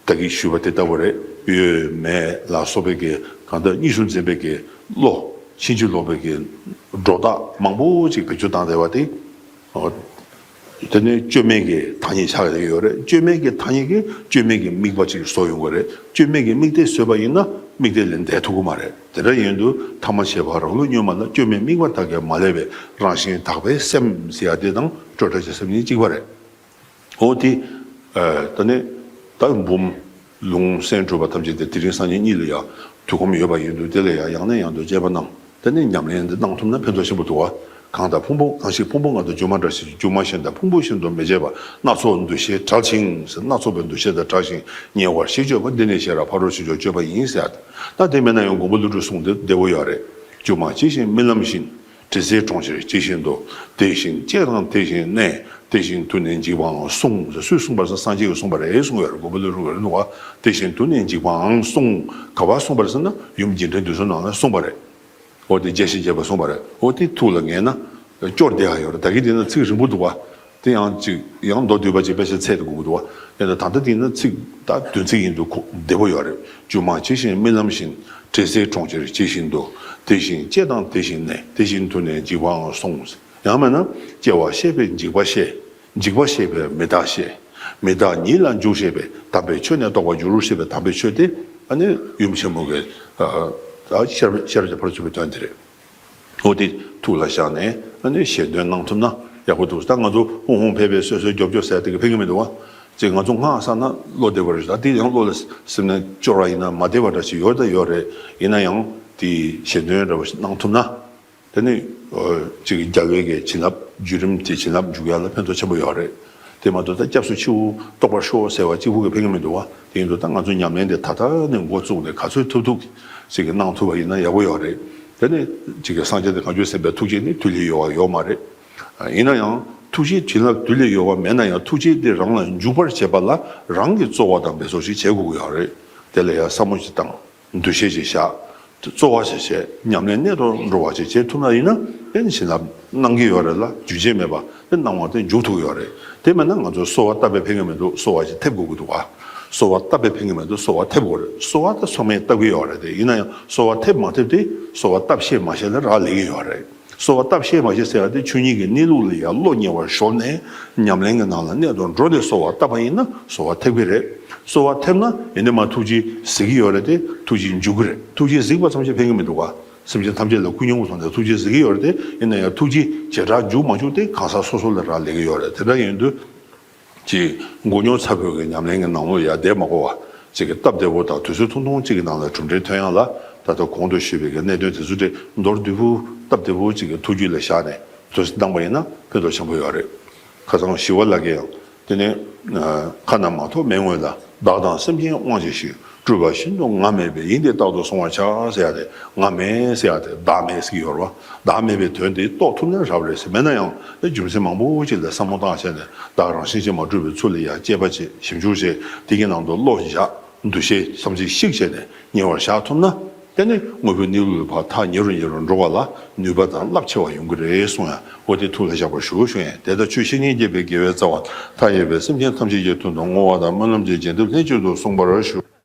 ད་གིན་ཞུས་པ་དེ་ལྟ་བུ་རེད། ཡོད་མེད་ལ་སོགས་པའི་གི་གང་ལྟར་གཉིས་སུ་འཛིན་པའི་གི་བློ། ཕྱིན་ཅི་ལོག་པའི་གི་སྒྲོ་བཏགས་མང་པོ་ཅིག་བེད་སྤྱོད་བཏང་བསྡད་པ་དེ། ཨོ། དེ་ནས་བཅོས་མའི་གི་ཐ་སྙད་ཆགས་ཡོད་རེད། བཅོས་མའི་གི་ཐ་སྙད་ཀྱིས་བཅོས་མའི་གི་དམིགས་པ་ཅིག་བཟོ་ཡོང་གི་རེད། བཅོས་མའི་གི་དམིགས་གཏད་བཟོས་པ་ཡིན་ན་དམིགས་གཏད་ལས་འདས་ཐུབ་ཀྱི་མ་རེད། དེ་འདྲ་ཡིན་དུས་ཐ་མ་ཁྱད་པར་རང་ལུགས་བསྙོན་མ་ལ། བཅོས་མའི་དམིགས་པ་དག་གིས་མ་བསླད་པའི། རང་བཞིན་དག་པའི་སེམས་ཟེར་ཡ་དེ་དང་སྤྲོས་བྲལ་གྱི་སེམས་གཉིས་གཅིག་པ་རེད། འོ་དེ། ཨ། ད་ནི་ད་འབུམ་ལུང་གསན་གྲུབ་པ་ཐམས་ཅད་དེ་དེ་རིང་སང་ཉིན་གཉིས་ལ་ཡང་དུས་ཁོམ་ཡོད་པ་ཡིན་དུས། དེ་ལ་ཡང་ཡང་ནས་ཡང་དུ་དཔྱད་པ་གནང་། དེ་ནས་ཉམས་ལེན་འདི་གནང་ཐུབ་ན་ཕན་ཐོགས་ཆེན་པོ་འདུག་བ། གང་དང་ཕུང་པོ། གང་ཞིག་ཕུང་པོ་ལྔ་དང་སྒྱུ་མ་འདྲ་ཞིང་། སྒྱུ་མ་གཞན་དང་ཕུང་པོ་བཞིན་དུ་མི་བྱེད་པ། སྣ་ཚོགས་འདུ་ཤེས་བྲལ་ཞིང་ཟེར། སྣ་ཚོགས་པའི་འདུ་ཤེས་དང་བྲལ་ཞིང་ཉེ་བར་ཞི་སྤྱོད་པ། འདི་ནི་ཤེས་རབ་ཕ་རོལ་ཕྱིན་མཆོག་སྤྱོད་པ་ཡིན་ཟེར་ཡ། ད་དེ་མེད་ན་ཡང་མགོན་པོ་ཀླུ་སྒྲུབ་གསུང་དེ་བདེ་པོ་ཡོད་རེད། སྒྱུ་མ་ཇི་བཞིན་རྨི་ལམ་བཞིན། དྲི་ཟའི་གྲོང་ཁྱེར་ཇི་བཞིན་དུ། དེ་བཞིན་སྐྱེ་དང་དེ་བཞིན་གནས། དེ་བཞིན་དུ་ནི་འཇིག་པའང་གསུངས་ཟེར། སུས་གསུངས་པ་རེད་ཟེར་ན་སངས་རྒྱས་ཀྱིས་གསུངས་པ་རེད་གསུངས་ཡོད་རེད། མགོན་པོ་ཀླུ་སྒྲུབ་རེད་འདུག་བ། དེ་བཞིན་དུ་ནི་འཇིག་པའང་གསུངས། ག་པར་གསུངས་པ་རེད་ཟེར་ན་ཡུམ་རྒྱས་འབྲིང་བསྡུས་གསུམ་ནང་ལ་གསུངས་པ་རེད། འོ་དེ་རྒྱས་བཤད་རྒྱས་པ་གསུངས་པ་རེད། འོ་དེ་ཐུགས་ལ་ངེས་ན་སྐྱོར་བདེ་ཡག་ཡོད་རེད། ད་གིན་དེ་ན་ཚིག་རིང་པོ་འདུག་བ། དེ་ཡང་ཅིག་ཡང་མདོ་སྡུད་པ་ཅིག་དཔེ་ཆ་ཚད་དུ་དགོས་ཀྱི་འདུག་བ། ཡིན་ན་ད་ལྟ་དེ་ན་ཚིག་ད་བདུན་ཚིག་ཡིན་དུས་ཁོ་བདེ་པོ་ཡོད་རེད། སྒྱུ་མ་ཇི་བཞིན་རྨི་ལམ་བཞིན། དྲི་ཟའི་གྲོང་ཁྱེར་ཇི་བཞིན་དུ། དེ་བཞིན་སྐྱེ་དང་དེ་བཞིན་གནས། དེ་བཞིན་དུ་ནི་འཇིག་པའང་གསུངས། ཡང་མིན་ན་སྐྱེ་བ་ཤེས་པས་འཇིག་པ་ཤེས། འཇིག་པ་ཤེས་པས་མི་རྟག་ཤེས། མི་རྟག་ཉིད་ལ་འཇུག་ཤེས་པས། དམ་པའི་ཆོས་ནི་རྟོགས་པར་འགྱུར་ཞེས་པའི་དམ་པའི་ཆོས་དེ་ཨ་ནི་ཡུམ་ཆེན་མོ་གི་ཨ་ཨ་ཤེས་རབ་ཤེས་རབ་ཀྱི་ཕ་རོལ་ཕྱིན་པའི་དོན་དེ་རེད། འོ་དེ་ཐུགས་ལ་བཞག་ནས་ཨ་ནི་ཞལ་འདོན་གནང་ཐུབ་ན་ཡག་པོ་འདུག་ད་ང་ཚོ་ཧུང་ཧུང་ཕེ་ཕེ་སོད་སོད་རྒྱོབ་རྒྱོབ་ཟེར་དེ་ག་ཕན་གྱི་མི་འདུག་བ། ཅིག་ང་ཚོ་སྔགས་བསགས་ན་བློ་བདེ་བ་རེད། ད་དེ་ཡང་བློ་ལ་སེམས་ནས་སྐྱོར་བ་ཡིན་ན་མ་བདེ་བ་འདྲ་ཞིག་ཡོད་ད་ཡོད་རེད། ཡིན་ན་ཡང་དེ་ཞལ་འདོན་འདྲ་བ་ཞིག་གནང་ཐུབ་ན། དེ་ནི་ཨོ་ཅིག་རྒྱལ་བའི་གི་བྱིན་རླབས་བརྒྱུད་རིམ་གྱི་བྱིན་རླབས་འཇུག་ཡ་ལ་ཕན་ཐོགས་ཆེན་པོ་ཡོད་རེད། དེ་མ་གཏོགས་ད་སྐྱབས་སུ་མཆིའོ་རྟོགས་པར་ཤོག་ཟེར་བ་གཅིག་པུ་གིས་ཕན་གྱི་མི་འདུག་བ། དེ་ཡིན་དུས་ད་ང་ཚོ་ཉམས་ལེན་དེ་ད་ལྟ་ནས་འགོ་བཙུགས་ནས་ག་ཚོད་ཐུབ་ཐུབ་ཅིག་གིས་གནང་ཐུབ་པ་ཡིན་ན་ཡག་པོ་ཡོད་རེད། དེ་ནི་ཅིག་གི་སངས་རྒྱས་དང་བྱང་ཆུབ་སེམས་དཔའི་ཐུགས་རྗེ་ནི་དུས་ལས་ཡོལ་བ་ཡོད་མ་རེད། ཡིན་ན་ཡང་ཐུགས་རྗེ་བྱིན་རླབས་དུས་ལས་ཡོལ་བ་མེད་ན་ཡང་ཐུགས་རྗེ་དེ་རང་ལ་འཇུག་པར་བྱེད་པ་ལ་རང་གིས་རྩོལ་བ་དང་འབད་རྩོལ་ཞིག་བྱེད་དགོས་ཀྱི་ཡོད་རེད། དེ་ལ་ཡང་བསམ་བློ་ཞིག་བཏང་། འདུ་ཤེས་ཤིག་བཞག་རྩོལ་བ་ཞིག་བྱས། ཉམས་ལེན་གནད་དུ་འགྲོ་བ་ཞིག་བྱེད་ཐུབ་ན་ཡིན་ན་དེ་ནི་བྱིན་རླབས་གནང་གི་ཡོད་རེད་ལ། རྒྱུན་ཆད་མེད་པ་དེ་གནང་བ་དེ་འཇུག་ཐུབ་ཀྱི་ཡོད་རེད། དེ་མེད་ན་ང་ཚོ་གསོལ་བ་བཏབ་པས་ཕན་གྱི་མི་འདུག་གསོལ་བ་ཞིག་ཐེབས་དགོས་ཀྱི་འདུག་བ། གསོལ་བ་བཏབ་པས་ཕན་གྱི་མི་འདུག་གསོལ་བ་ཐེབས་དགོས་རེད། གསོལ་བ་དེ་ཚང་མས་བཏབ་ཀྱི་ཡོད་རེད། དེ་ཡིན་ན་ཡང་གསོལ་བ་ཐེབས་མ་ཐེབས་དེ་གསོལ་བ་བཏབ་ཤེས་མ་ཤེས་ལ་རག་ལས་ཀྱི་ཡོད་རེད། གསོལ་བ་བཏབ་ཤེས་མ་ཤེས་ཟེར་བ་དེ་ཆོས་ཉིད་ཀྱི་གནས་ལུགས་ལ་ཡང་བློ་ཉེ་བར་ཞོག་ནས་ཉམས་ལེན་གྱི་ནང་ལ་གནད་དུ་འགྲོ་ནས་གསོལ་བ་བཏབ་པ་ཡིན་ན་གསོལ་བ་ཐེབས་ཀྱི་རེད། གསོལ་བ་ཐེབས་ན་ཡིན་ནའི་མ་ཐུགས་རྗེ་གཟིགས་ཀྱི་ཡོད་རེད་དེ། ཐུགས་རྗེ་འཇུག་གི་རེད། ཐུགས་རྗེ་གཟིགས་པ་ཙམ་གྱིས་ཕན་གྱི་མི་འདུག་ག་སེམས་ཅན་ཐམས་ཅད་ལ་ཀུན་སྙོམས་སུ་སོང་ནས་ཐུགས་རྗེ་གཟིགས་ཀྱི་ཡོད་རེད་དེ། ཡིན་ན་ཡང་ཐུགས་རྗེ་བྱེ་བྲག་འཇུག་མ་འཇུག་དེ་གང་ཟག་སོ་སོ་ལ་རག་ལས་ཀྱི་ཡོད་རེད། དེ་འདྲ་ཡིན་དུས། ཅིག་མགོ་རྙོག་ཚ་པོའི་གི་ཉམས་ལེན་གྱི་ནང་ལོགས་ཡར་བསྡད་མ་དགོས་པ། ཅིག་གི་སྟབས་བདེ་པོ་དང་དུས་ཚོད་ཐུང་ཐུང་ཅིག་གི་ནང་ལ་གྲུབ་འབྲས་ཐོན་ཡག་ལ། ད་ལྟ་གོང་དུ་ཞུས་པའི་གི་གནད་དོན་དེ་ཚོ་དེ་མདོར་བསྡུས་པོ་སྟབས་བདེ་པོ་ཅིག་གི་ཐུགས་རྒྱུད་ལ་བཞག་ནས་དུས་ཚོད་བཏང་པ་ཡིན་ན་ཕན་ཐོགས་ཆེན་པོ་ཡོད་རེད། ཁ་སང་ཞི་བ་ལྷ་གིས་ཡང་དེ་ནས་ཁ་ན་མ་ཐོ་མེད་སྔོན་ལ། བདག་དང་སེམས་ཅན་དབང་བྱས་ཤིང་། སྤྲུལ་པ་བཞིན་དུ་ང་མེད་པའི། ཡིན་ཏེ་རྟག་ཏུ་གཟུང་བར་བྱ་ཟེར་ཡ་དེ། ང་མེད་ཟེར་ཡ་དེ་བདག་མེད་ཟེར་གྱི་ཡོད་རེད་བ། བདག་མེད་པའི་དོན་དེ་རྟོགས་ཐུབ་ན་རབ་རེད་ཟེར། མེད་ན་ཡང་རྒྱུ་མཚན་མང་པོ་ཅིག་ལ་བསམ་བློ་བཏང་བྱས་ནས་བདག་རང་བཞིན་གྱིས་མ་གྲུབ་པའི་ཚུལ་ལ་ཡང་དཔྱད་པ་བྱེད། ཞིབ་འཇུག་བྱེད། དེ་གི་ནང་དུ་བློ་བཞག་འདུ་ཤེས་བསམ་གཞིག་ཞིག་བྱས་ནས་ཉེ་བར་བཞག་ཐུབ་ན། དེ་ནི་དངོས་པོའི་གནས་ལུགས་ལ་ཕར་ཐག་ཉེ་རུ་ཉེ་རུ་འགྲོ་བ་ལ་ནུས་པ་དང་རླབས་ཆེ་བ་ཡོང་གི་རེད་གསུངས་ཡ། འོ་དེ་ཐུགས་ལ་བཞག་པར་ཞུ་ཞུ་ཡིན། དེ་ལྟར་ཆོས་བཤེས་གཉེན་བརྒྱད་པའི་དགེ་བའི་རྩ་བ་མཐའ་ཡས་པའི་སེམས་ཅན་ཐམས་ཅད་ཀྱི་དོན་དུ་བསྔོ་བ་དང་སྨོན་ལམ་གྱི་རྒྱས་འདེབས་ལྷན་ཅིག་ཏུ་གསུངས་པར་ཞུ།